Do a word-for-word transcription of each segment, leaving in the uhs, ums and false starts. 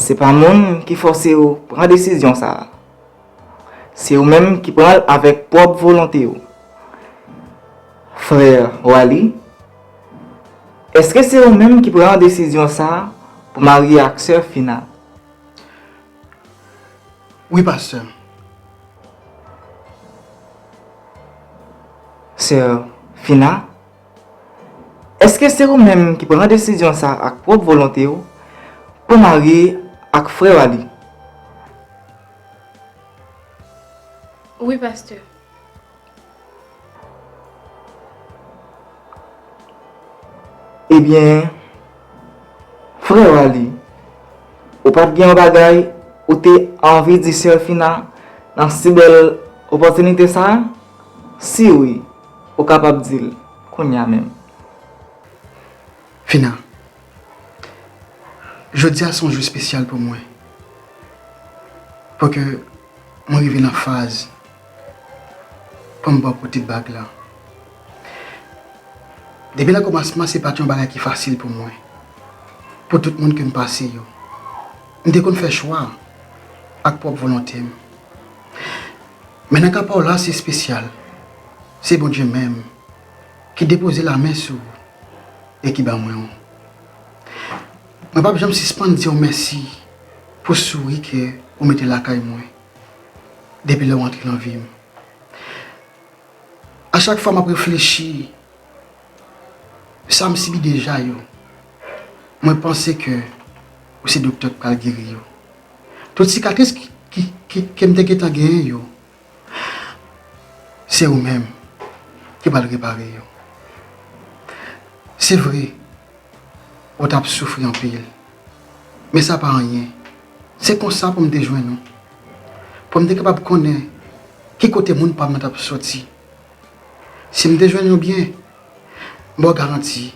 Se pa moun ki fòse w pran desizyon sa a. Se ou menm ki pran l avèk pwòp volonte w. Frè Wally, èske se ou menm ki pran desizyon sa a pou marye ak sè Fina? Wi, pastè. Sè Fina, èske se ou menm ki pran desizyon sa a ak pwòp volonte w pou marye ak frè Wally? Wi, pastè. Ebyen, frè Wally, ou pa t gen yon bagay ou te anvi di sè Fina nan si bèl opòtinite sa a? Si wi, ou kapab di l kounye a menm. Fina, jodi a se yon jou espesyal pou mwen. Paske mwen rive nan faz pou m ba w pote bag la. Depi nan kòmansman, se pa t yon bagay ki fasil pou mwen. Pou tout moun ke m pase yo. M te konn fè chwa ak pwòp volonte m. Men nan ka pa w la, se espesyal. Se Bondye menm ki depoze lamen sou ou e ki ban mwen w. Mwen p ap janm sispann di w mèsi pou souri ke ou mete lakay mwen depi lè w antre nan vi m. A chak fwa m ap reflechi sa m sibi deja yo, mwen panse ke ou se doktè k pral geri yo. Tout sikatris ki, ki, ki, ke m te gentan genyen yo, se ou menm ki pral repare yo. Se vre, ou t ap soufri anpil. Men sa pa anyen. Se konsa pou m te jwenn ou. Pou m te kapab konnen ki kote moun pa m nan t ap soti. Si m te jwenn ou byen, m ba w garanti,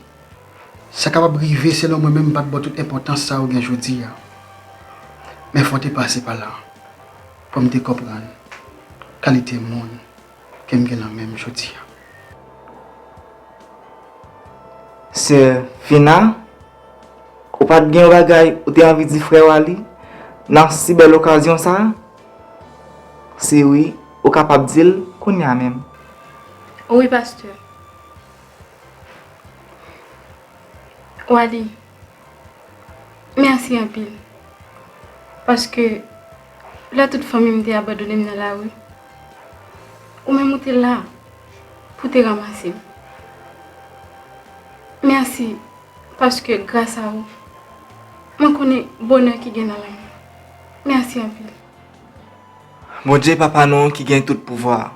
sa kapab rive selon mwen menm m pa t ba w tout enpòtans sa ou gen jodi a. Men fò w te pase pa la pou m te konprann kalite moun ke m gen nan men m jodi a. Sè Fina, ou pa t gen yon bagay ou te anvi di frè Wally nan si bèl okazyon sa a? Si wi, ou kapab di l kounye a menm. Wi, pastè. Wally, mèsi anpil. Paske lè tout fanmi m te abandone m nan lari, ou menm ou te la pou te ranmase m. Mèsi, paske gras a ou, mwen konnen bonè ki gen nan lanmou. Mèsi anpil. Bondye Papa nou ki gen tout pouvwa,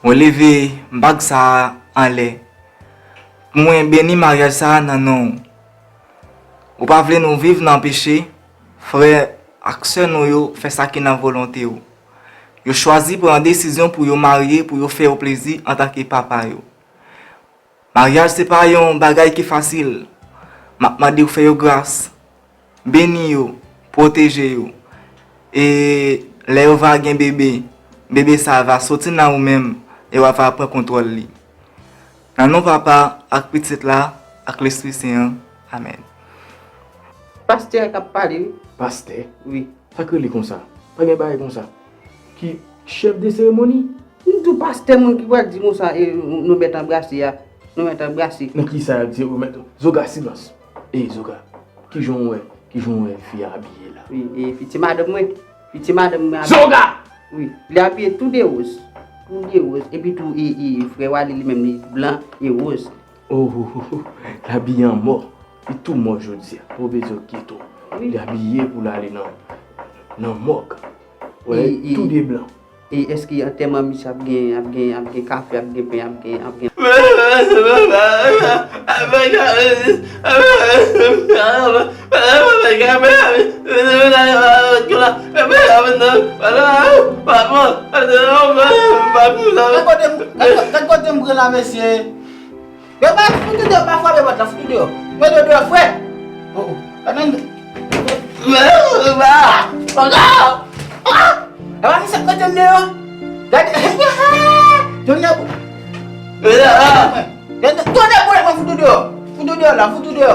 mwen leve bag sa a anlè pou mwen beni maryaj sa a nan non w. Ou pa vle nou viv nan peche, frè ak sè nou yo fè sa ki nan volonte w. Yo chwazi pran desizyon pou yo marye pou yo fè w plezi antanke papa yo. Maryaj se pa yon bagay ki fasil. M ap mande w fè yo gras, beni yo, pwoteje yo. E lè yo va gen bebe, bebe sa a va soti nan ou menm e w a va pran kontwòl li. Nan non Papa, ak Pitit la, ak Lespri Sen an. Amèn. Pastè k ap pale wi. Pastè? Wi. Sa k rele konsa? Pa gen bagay konsa. Ki chèf de seremoni? M di w pastè moun ki pral di konsa e nou mèt anbrase a. Nou mèt anbrase. Nan kisa y ap di yo mèt? Zoga silans. Ey Zoga, kijan w wè, kijan w wè fi a abiye la? Wi, e fi ti madanm mwen. Fi ti madanm mwen abiye. Zoga! Wi, li abiye tou de woz. Tou de woz. Epi tou e, e frè Wally li menm li blan e woz. Oh, oh, oh, oh. L abiye an mò. Li tou mò jodi a. Pwofesè Kito. Li abiye pou l ale nan, nan mòg. Wè, tou de blan. E èske antèman misye ap gen, ap gen, ap gen kafe, ap gen pen, ap gen, ap gen. Gad kote m, gad kote m pran la mesye. Yo bay fout ou deyò, pa frape pòt la, fout ou deyò. Mete w deyò frè. Oh, oh. Gade. Epa misye k mete m deyò. Gade. Tonnè pou. Gade, tonnè pou mwen fout ou deyò. Fout ou deyò la, fout ou deyò.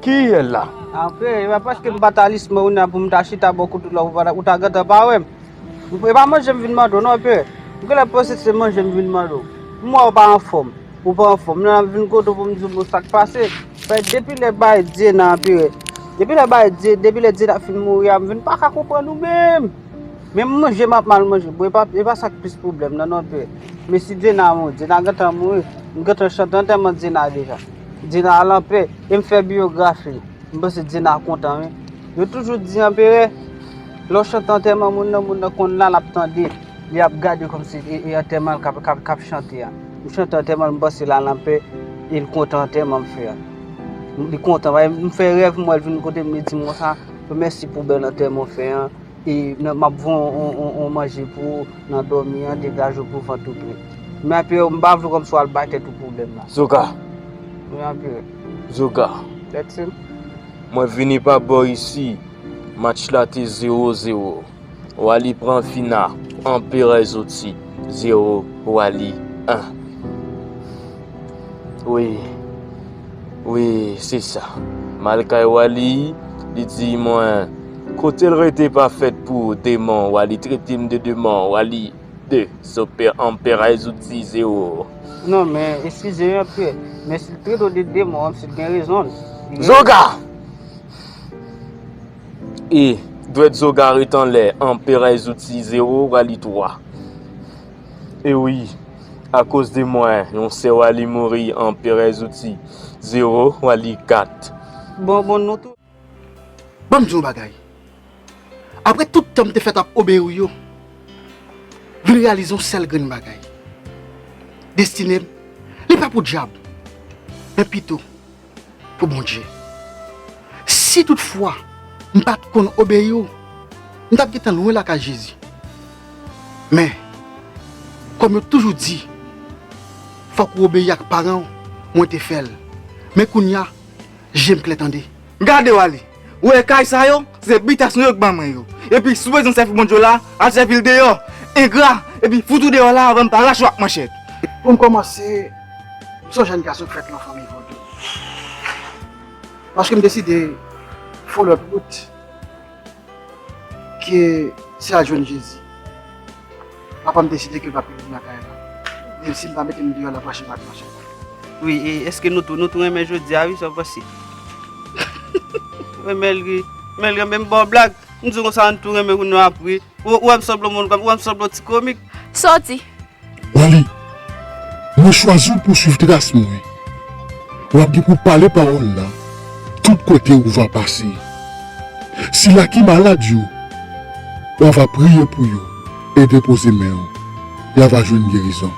Kiyès la? Anpè, e pa paske m pa t alisman ou nan pou m ta chita bò kote w la, ou pa ta, ou ta gentan pa wè m. E pa manje m vin mande w non, anpè. M genlè panse se manje m vin mande w. M wè w pa anfòm. Ou pa anfòm. M nan ap vin kote w pou m di w bon sa k pase. Fè depi lè bay Dyena anpè. Depi lè bay Dye, depi lè Dyena fin mouri a, m vin pa ka konprann ou menm. Men manje m ap mal manje. Bon, e pa, e pa sa k plis pwoblèm nan non, anpè. Men si Dyena mouri, Dyena gentan mouri. M gentan chante antèman Dyena deja. Dyena al anpè. E m fè biyografi. M panse Dyena kontan, wi. Yo toujou di anperè, lè w chante antèman moun nan, moun nan konn la, l ap tande, li ap gade kòmsi e, e antèman l k ap, k ap, k ap chante a. M chante antèman l, m panse l al anpè, e l kontan antèman m fè a. Li kontan, paske m fè rèv, m wè l vin kote m, li di m konsa, mèsi pou bèl antèman w fè an. E nan, m ap voye on, on, on manje pou ou nan dòmi an, degaje w pou vant ou pre. Men anpè, m pa vle kòmsi w al bay tèt ou pwoblèm la. Zoga. Wi, anpè. Zoga. That's it. Mwen vini pa bò isi. Match la te zewo zewo. Wali pran fina. Anperè Zoti. Zewo. Wali en. Wi. Wi, se sa. M al kay Wali, li di mwen, kote l rete pa fèt pou demon. Wali trete m de demon. Wali de, Zoper Anperè Zouti zewo. Non, men, eskize m, anpè. Men si l trete w de demon, se l gen rezon l. Li gen Zoga! E, dwèt Zoga ret anlè, Anperè Zouti zewo, Wali twa. E wi, akoz de mwen, yon sè Wali mouri, Anperè Zouti zewo, Wali kat. Bon, bon, nou tou. Ban m di w yon bagay. Apre tout tan m te fèt ap obeyi w yo, vin reyalize yon sèl grenn bagay. Destine m, li pa pou dyab, men pito pou Bondye. Si toutfwa m pa t konn obeyi w, m t ap gentan lwen lakay Jezi. Men, kòm yo toujou di, fòk ou obeyi ak paran w, mwen te fè l. Men kounye a, je m klè tande. Gade w ale. Ou wè kay sa yo, se bitasyon yo k ban mwen yo. Epi si w bezwen sèvi Bondye w la, al sèvi l deyò. Engra, epi fout ou deyò la avan m pa rache w ak manchèt. Pou m kòmanse, m se yon jèn gason k fèt nan fanmi vodou. Paske m deside fè lòt wout ke se al jwenn Jezi. Papa m deside ke l p ap vin lakay la. Menm si m pa mete m deyò, l ap rache m ak manchèt. Wi, e èske nou tou, nou tou renmen jodi a, wi, sa w panse? Renmen l ri. Renmen l ri, menm ba w blag. M di w konsa, nou tou renmen kounye a ap ri. Ou, ou wè m sanble moun kòm, ou wè m sanble yon ti komik. Sòti. Wali, mwen chwazi w pou w swiv tras mwen. W ap gen pou w pale pawòl la tout kote ou va pase. Sila ki malad yo, w ava priye pou yo e depoze men w, y ava jwenn gerizon.